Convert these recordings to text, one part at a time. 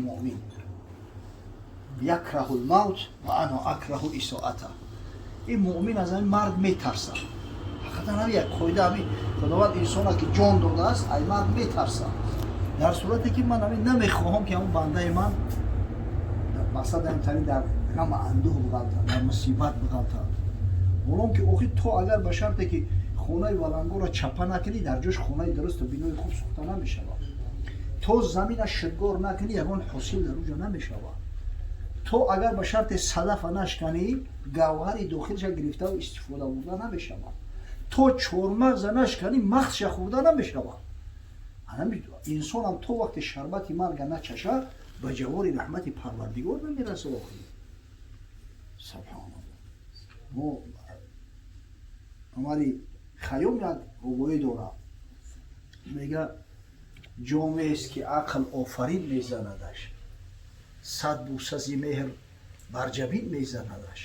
Муъмин якраҳу лмавт ва ана акраҳу исоата. Ин муъмин аз ҳамин марг метарсад. Ҳақиқатан ҳами як қоида, ҳами Худованд инсона ки ҷон додааст, ай марг метарсад. Дар сурате ки ман ҳамин намехоҳам, ки ҳамон бандаи ман, мақсад ҳамтари, дар ғама андӯҳ биғалтад, дар мусибат биғалтад. Ҳолон ки охир то агар ба шарте ки хонаи валангоро чапа накунӣ, дар ҷош хонаи дурусту бинои хуб сохта намешавад. То замина шидгор накунӣ, ягон ҳосил дар уҷо намешавад. То агар ба шарте садафа нашканӣ, гавҳари дохилша гирифтаву истифода бурда намешавад. То чормағза нашканӣ, мағзша хӯрда намешавад. Инсонам то вақте шарбати марга начаша, ба ҷавори раҳмати Парвардигор намераса. Охир, субҳоналло, мо Умари Хайём як рубоӣ дорад, мега: «Ҷомест ки ақл офарин мезанадаш, сад бусази меҳр бар ҷабин мезанадаш.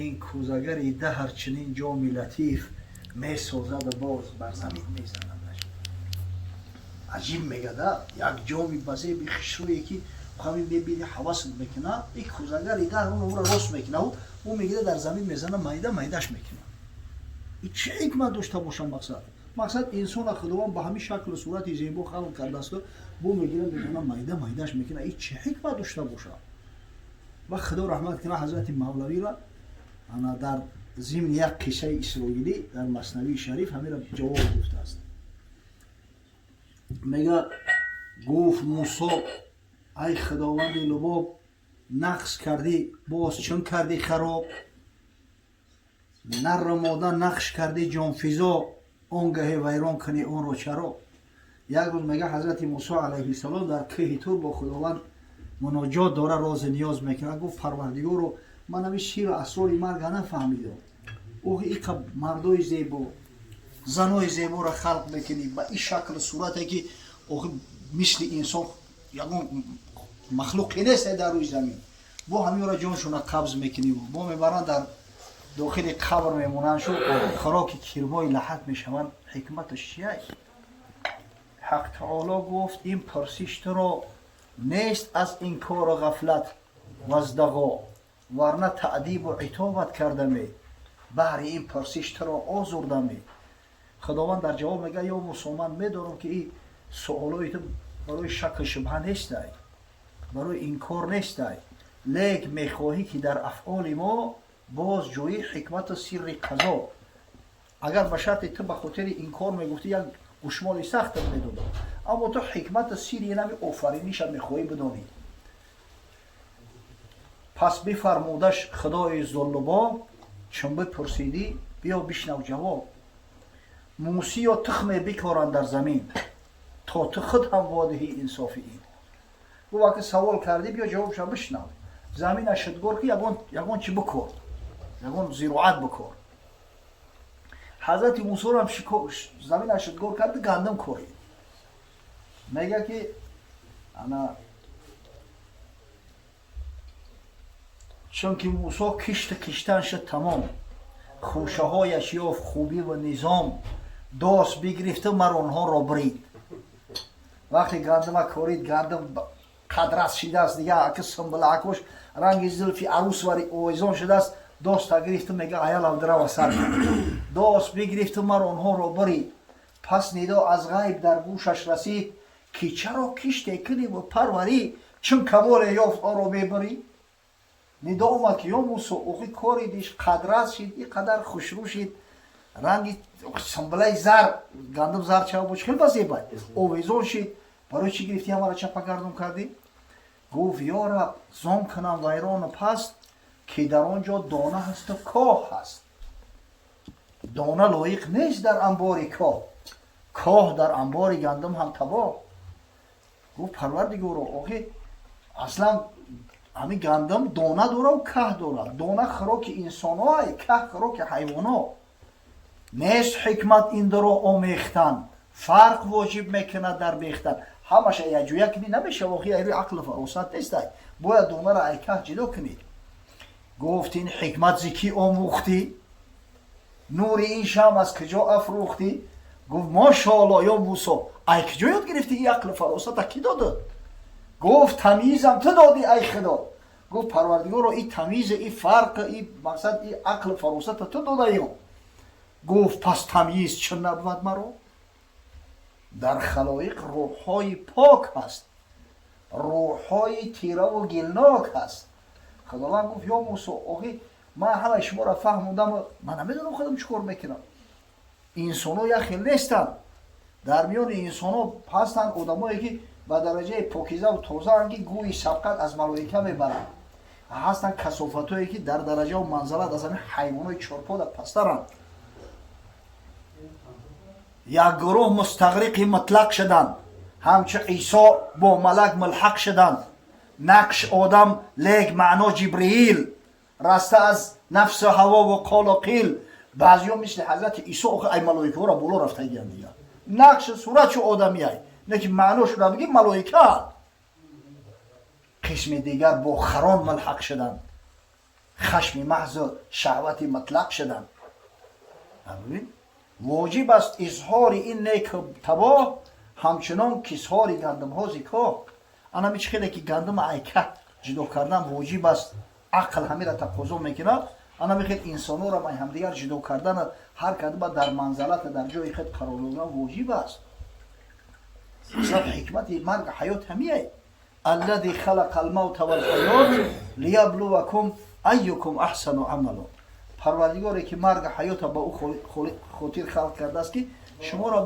Ин кӯзагари даҳр чунин ҷоми латиф месозаду боз бар замин мезанадаш». Аҷиб мегада, як ҷоми базеби хушрӯе ки ҳамин мебини, ҳавасат мекунад. Ин кӯзагари даҳр онро рост мекунад, ӯ мегира, дар замин мезана, майда майдаш мекунад. Чӣ ҳикмат дошта бошам? Мақсад, инсона Худованд ба ҳамин шаклу сурати зебо халқ кардааст, бо мегира, мезана, майда майдаш мекунад. И чӣ ҳикмат дошта бошад? Ва Худо раҳмат кунад ҳазрати Мавлавира, ана дар зимни як қиссаи исроилӣ дар Маснавии Шариф ҳамира ҷавоб гуфтааст. Мега: «Гуфт Мусо: ай Худованди лубоб, нақс кардӣ, боз чун кардӣ хароб? Нарро мода нақш кардӣ ҷонфизо, он гаҳе вайрон кунӣ онро чаро?» Як рӯз, мега, ҳазрати Мусо алайҳиссалом дар кӯҳи Тур бо Худованд муноҷот дора, рози ниёз мекунад. Гуфт: «Парвардигоро, ман ҳами сиру асрори марга нафаҳмидам. Ӯ иқа мардои зебо, занои зеборо халқ мекунӣ ба ин шаклу сурате, ки охи мисли инсон ягон махлуқе нест дар рӯи замин, бо ҳаминро ҷоншона қабз мекунӣ, бо мебаранд, дар дохили қабр мемонанд, шу хӯроки кирмои лаҳат мешаванд. Ҳикматаш чия?» Ҳақ таоло гуфт: «Ин пурсиш туро нест аз инкору ғафлат ваздағо, варна таъдибу итобат кардаме, баҳри ин пурсиш туро озурдаме». Худованд дар ҷавоб мега: «Ё Мусо, ман медонам, ки ин суолои ту барои шакку шубҳа нестай, барои инкор нестай, лек мехоҳӣ, ки дар афъоли мо боз ҷӯӣ ҳикмату сирри қазо. Агар ба шарти ту ба хотири инкор мегуфтӣ, як гӯшмоли сахтат медодам, аммо ту ҳикмату сирри инами офариниша мехоҳӣ бидонӣ». Пас бифармудаш Худои зуллубо: «Чун бипурсидӣ, биё бишнав ҷавоб. Мусиё тухме бикоранд дар замин, то ту худ ҳам водиҳӣ инсофи ин». Гу вақте савол кардӣ, биё ҷавобша бишнав. Замина шидгор ки ягон чӣ бикор, ягон зироат бикор. Ҳазрати Мусорам замина шидгор карди, гандум корид. Мега ки ана чунки Мусо кишту киштан шуд тамом, хӯшаҳояш ёфт хубиву низом, дос бигирифту мар онҳоро брид. Вақте гандума корид, гандум қадрас шидааст, дига аки сумбулаакош ранги зулфи арӯс вари овезон шудааст. Доста гирифту, мега, аялавдирава сар дос бигирифту мар онҳоро брид. Пас нидо аз ғайб дар гӯшаш расид, ки чаро киште куниву парварӣ, чун камоле ёфт, онро мебарӣ? Нидо омад, ки ё Мусо, охи коридиш, қадрас шид, и қадар хушрӯ шид, ранги сумбулаи зар, гандум зар чава бош, хел ба зебай овезон шид, барои чӣ гирифтӣ, ҳамаро чапа гардон кардӣ? Гуфт: «Ё Раб, зон кунам вайрону паст, ки дар он ҷо дона ҳасту коҳ ҳаст. Дона лоиқ нест дар анбори коҳ, коҳ дар анбори гандум ҳам табоҳ». Гуфт: «Парвардигоро, охи аслан ҳамин гандум дона дорав, каҳ дорад. Дона хӯроки инсонҳое, каҳ хӯроки ҳайвоно. Нест ҳикмат ин дуро омехтан, фарқ воҷиб мекунад дар бехтан». Ҳамаша якҷоя кунӣ, намешава. Охи айрӯи ақлу фаросат нестай, бояд донаро ай каҳ ҷудо кунӣ. Гуфт: «Ин ҳикмат зи кӣ омӯхтӣ? Нури ин шам аз куҷо афрӯхтӣ?» Гуфт: «Мошоалло, ё Мусо, ай куҷо ёд гирифтӣ? Ин ақлу фаросата кӣ додад?» Гуфт тамйизам ту додӣ ай Худо. Гуфт Парвардигоро, и тамйиз, и фарқ, и мақсад, и ақл, фаросата ту додаӣ. Гуфт пас тамйиз чӣ набувад маро? Дар халоиқ рӯҳҳои пок ҳаст, рӯҳҳои тираву гилнок ҳаст. Худованд гуфт: ё Мусо, охи ман ҳамаи шуморо фаҳмудам, ман намедонам худам чӣ кор мекунам. Инсонҳо як хел нестанд. Дар миёни инсонҳо ҳастанд одамое, ки ба дараҷаи покизаву тозаанд, ки гӯи сабқат аз малоика мебаранд. Ҳастанд касофатое, ки дар дараҷаву манзалат аз ҳамин ҳайвонои чорпода пасттаранд. Як гурӯҳ мустағриқи мутлақ шуданд, ҳамчу Исо бо малак мулҳақ шуданд. Нақш одам, лек маъно Ҷибриил, раста аз нафсу ҳавову қолу қил. Баъзиҳо мисли ҳазрати Исо охи ай малоикаҳоро боло рафтагиянд дигар. Нақши суратшу одамияй, лекин маъношура бигӣ, малоика. Қисми дигар бо харон мулҳақ шуданд, хашми маҳзу шаҳвати мутлақ шуданд. Воҷиб аст изҳори ин нек табоҳ, ҳамчунон ки изҳори гандумҳо зикоҳ. Анами чӣ хеле ки гандума айка ҷудо кардан воҷиб аст, ақл ҳамира тақозо мекунад, анами хел инсонҳоро май ҳамдигар ҷудо кардан, ҳар кадома дар манзалата, дар ҷои худ қарор додан воҷиб аст. Аслан ҳикмати марг, ҳаёт ҳамияй: аллази халақа алмавта валҳаёт лияблувакум айюкум аҳсану амало. Парвардигоре, ки марг, ҳаёта ба ӯ хотир халқ кардааст, ки шуморо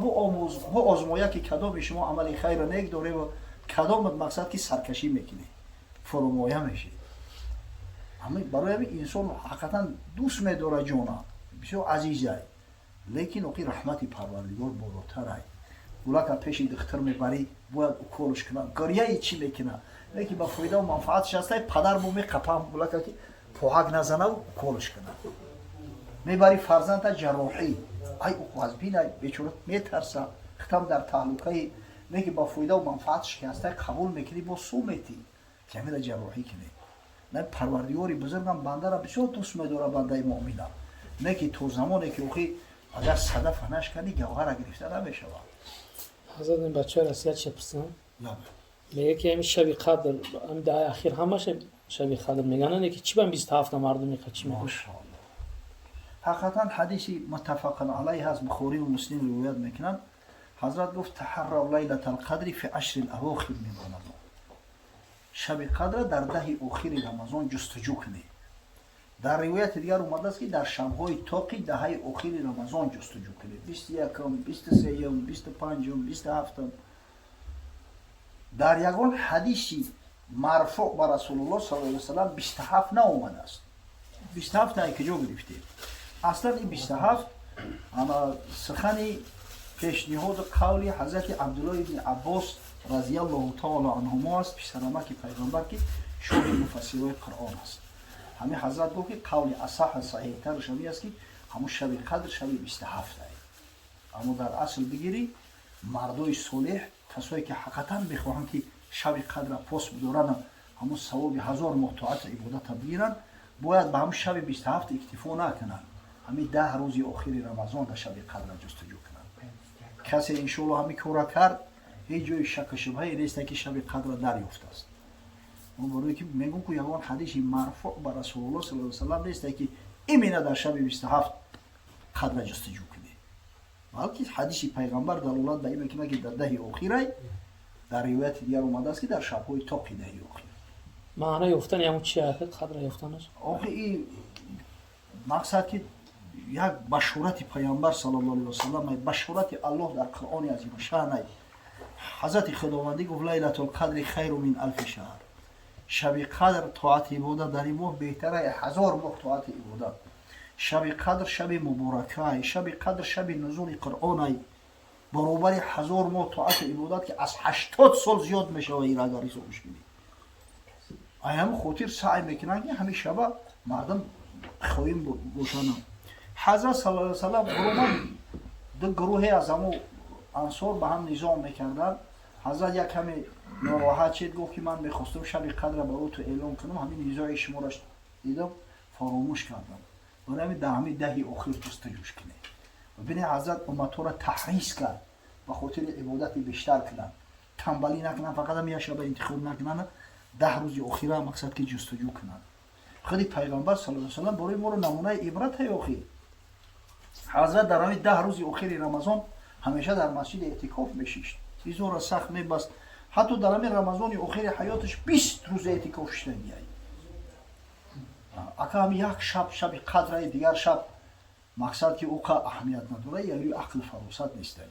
буозмоя, ки кадоми шумо амали хайра нек дореву кадомат мақсад ки саркашӣ мекунед, фурӯмоя мешед. Барои ҳамин инсон ҳақиқатан дӯст медорад ҷона, бисёр азизай, лекин оқи раҳмати Парвардигор болотарай. Гулака пеши духтур мебарӣ, бояд уколш кунад, гиряи чӣ мекунад, лекин ба фоидаву манфаатш ҳастай. Падар бо меқапам гулака, ки поҳак назанаву уколш кунад. Мебари фарзанда ҷарроҳӣ, ай вазбинай, бечора метарса, хитам дар таҳлукаи, лекин ба фоидаву манфаатш ки ҳастай, қабул мекунӣ, бо су метӣ, ки ҳамира ҷарроҳӣ кунӣ. На, Парвардигори бузургам бандара бисёр дӯст медорад, бандаи муъмина, не ки то замоне ки охи агар садафа нашканӣ, гавҳара гирифта намешавад. Ҳазрат, ин бачаҳои Россия чӣ пурсанд, мега, ки ҳамин шаби қадр, ҳамин даҳаи ахир ҳамаша шаби қадр мегӯянд, не ки чӣ ба 27 мардум меқа чӣ мегӯянд? Мошоалло, ҳақиқатан ҳадиси муттафақан алайҳ ҳаст, Бухориву Муслим ривоят мекунанд. Ҳазрат гуфт: таҳаррав лайлата алқадри фи ашри алавохир мин Рамазон. Шаби қадра дар даҳи охири Рамазон ҷустуҷӯ кунед. Дар ривояти дигар омадааст, ки дар шабҳои тоқи даҳаи охири Рамазон ҷустуҷӯ кунед: 21-м, 23-м, 25-м, 27-м. Дар ягон ҳадиси марфӯъ ба Расулуллоҳ саллаллоҳу алайҳи васалам 27 наомадааст. 27 ай куҷо гирифтем? Аслан ин 27 ана сухани пешниҳоду қавли ҳазрати Абдуллоҳ ибни Аббос разиаллоҳу таоло анҳумо аст, писарамаки пайғамбар, ки шоҳи муфассирои Қуръон аст. Ҳамин ҳазрат гуфт, ки қавли асаҳ, саҳиҳтараш ҳамин аст, ки ҳамун шаби қадр шаби 27 ай. Аммо дар асл бигирӣ, мардои солеҳ, касое ки ҳақиқатан мехоҳанд, ки шаби қадра пос бидоранд, ҳамун савоби ҳазор моҳ тоату ибодата бигиранд, бояд ба ҳамун шаби 27 иктифо накунанд, ҳамин 10 рӯзи охири Рамазон дар шаби қадра ҷустуҷӯ кунанд. Касе иншоалло ҳамин кора кард, ҳеҷ ҷои шаку шубҳае неста, ки шаби қадра дарёфтааст. Барое ки мегӯм, ку ягон ҳадиси марфӯъ ба Расулуллоҳ саллаллоҳу алайҳи васаллам неста, ки именно дар шаби 27 қадра ҷустуҷӯ кунед, балки ҳадиси пайғамбар далолат ба ин мекунад, ки дар даҳи охирай. Дар ривояти дигар омадааст, ки дар шабҳои тоқи даҳи охир. Маъно ёфтани ҳамун чи, қадра ёфтанаш? Охи, и мақсад, ки як башорати пайғамбар саллаллоҳу алайҳи васаллам, башорати Аллоҳ дар Қуръони азимушшаънай. Ҳазрати Худовандӣ гуфт: лайлатул қадри хайру мин алфи шаҳр. Шаби қадр, тоати ибодат дар ин моҳ беҳтара 1000 моҳ тоати ибодат. Шаби қадр шаби муборакай, шаби қадр шаби нузули Қуръонай, баробари 1000 моҳ тоату ибодат, ки аз 80 сол зиёд мешава ир агар ҳисобш кунӣ. Ай ҳамин хотир саъй мекунанд, ки ҳамин шаба мардум хоим бошананд. Ҳазрат саллаллоҳу алайҳи васаллам гурӯҳан, ду гурӯҳе аз ҳамун ансор ба ҳам низом мекарданд. Ҳазрат як каме нороҳат шид, гуфт, ки ман мехостам шаби қадра барои ту эълон кунам, ҳамин низои шуморо дидам, фаромӯш кардам. Барои ҳамин дар ҳамин даҳи охир ҷустуҷӯш кунед. Бибинед, ҳазрат умматҳоро таҳрис кард ба хотири ибодати бештар кунанд. Тамбалӣ накунанд, фақат ҳам як шаба интихоб накунанд, 10 рӯзи охира мақсад ки ҷустуҷӯ кунанд. Худи Пайғамбар саллаллоҳу алайҳи васаллам бораи моро намунаи ибрате. Охир ҳазрат дар ҳамин 10 рӯзи охири Рамазон ҳамеша дар масҷид эътикоф мешишт, изора сахт мебаст. Ҳатто дар ҳамин Рамазони охири ҳаёташ 20 рӯз эътикоф шиштагиай. Ака, ҳами як шаб, шаби қадраи, дигар шаб мақсад ки уқа аҳамият надора, яъни ақл фаросат нестай.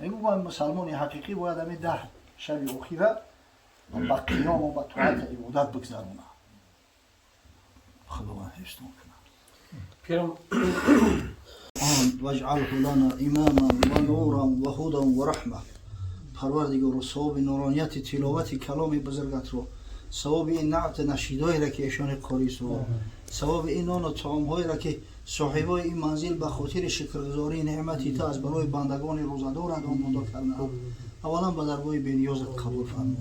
Мегӯ, мусалмони ҳақиқӣ бояд ҳамин 10 шаби охира ба қиёму ба тоату ибодат бигзарона. Худованд ҳифзтон кунад. Пирам. واجعله لنا إماما ونورا وهدى ورحمة. Парвардигоро, савоби нуронияти тиловати каломи бузургатро, савоби ин наът нашидоеро, ки эшони қорӣ суво, савоби ин нону таомҳоеро, ки соҳибои ин манзил ба хотири шукргузории неъмати ту аз барои бандагони рӯзадорат омода кардаанд, аввалан ба даргоҳи бениёзат қабул фармо.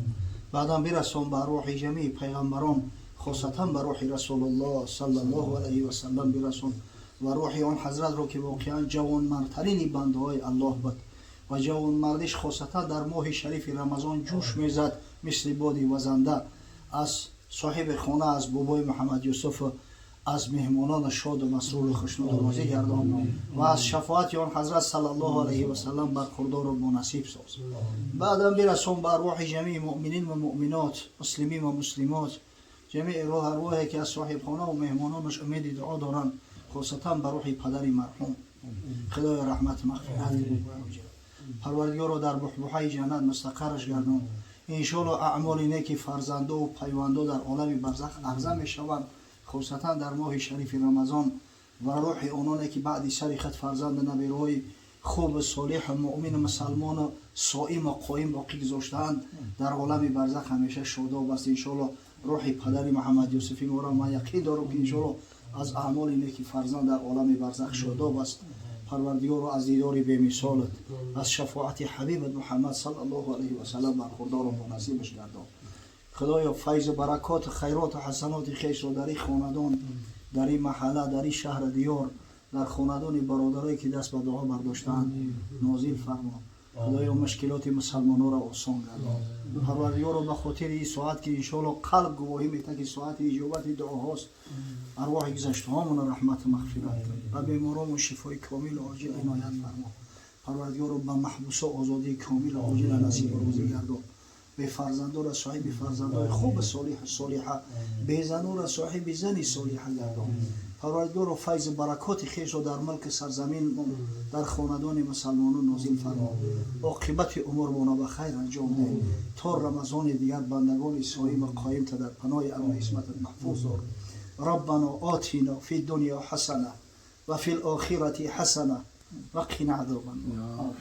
Баъдан бирасон ба рӯҳи ҷамии пайғамбарон, хосатан ба рӯҳи Расулуллоҳ саллаллоҳу алайҳи васаллам бирасон ва рӯҳи он ҳазратро, ки воқеан ҷавонмардтарини бандаҳои Аллоҳ буд ва ҷавонмардиш хосатан дар моҳи шарифи Рамазон ҷӯш мезад, мисли боди вазанда, аз соҳиби хона, аз бобои Муҳаммад Юсуф, аз меҳмонон шоду масруру хушнуду розӣ гардон ва аз шафоати он ҳазрат саллаллоҳу алайҳи васаллам бархурдору бонасиб соз. Баъдан бирасон ба арвоҳи ҷамии муъминин ва муъминот, муслимин ва муслимот, ҷамии рӯҳ арвоҳе, ки аз соҳибхона ва меҳмононаш умеди дуо доранд, хосатан ба рӯҳи падари марҳум. Худоё, раҳмат, мағфират. Парвардигоро, дар буҳбуҳаи ҷаннат мустақарраш гардон. Иншоалло, аъмоли неки фарзандову пайвандо дар олами барзах арза мешаванд, хусусан дар моҳи шарифи Рамазон. Ва рӯҳи ононе, ки баъди сари худ фарзанду набираҳои хубу солиҳу муъмину мусалмону соиму қоим боқӣ гузоштаанд, дар олами барзах ҳамеша шодоб аст. Иншоалло, рӯҳи падари Муҳаммад Юсуфи моро, ман яқин дорам, ки иншоалло аз аъмоли неки фарзанд дар олами барзах шодоб аст. Парвардигоро, аз дидори бемисолат, аз шафоати ҳабибат Муҳаммад саллаллоҳу алайҳи васаллам бархурдору бонасибаш гардон. Худоё, файзу баракоту хайроту ҳасаноти хешро дар ин хонадон, дар ин маҳалла, дар ин шаҳри диёр, дар хонадони бародарое, ки даст ба дуо бардоштаанд, нозил фармо. Худоё, мушкилоти мусалмононро осон гардон. Парвардигоро, ба хотири ин соат, ки иншоалло қалб гувоҳӣ метаҳад, ки соати иҷобати дуоҳост, арвоҳи гузаштаҳомонро раҳмату мағфират кун, ба беморомон шифои комилу оҷил иноят фармо. Парвардигоро, ба маҳбусо озодии комилу оҷила насибу рӯзӣ гардон. Бефарзандора соҳиби фарзандои хуби солиҳу солиҳа, безанора соҳиби зани солиҳа гардон. Парвардигоро, файзу баракоти хешро дар мулки сарзамин, дар хонадони мусалмонон нозил фармо. Оқибати умурмона ба хайр анҷом деҳ. То Рамазони дигар бандагони соиму қоимта дар паноҳи амну исматат маҳфуз дор. ربنا آتنا في الدنيا حسنة وفي الآخرة حسنة وقنا عذاب النار.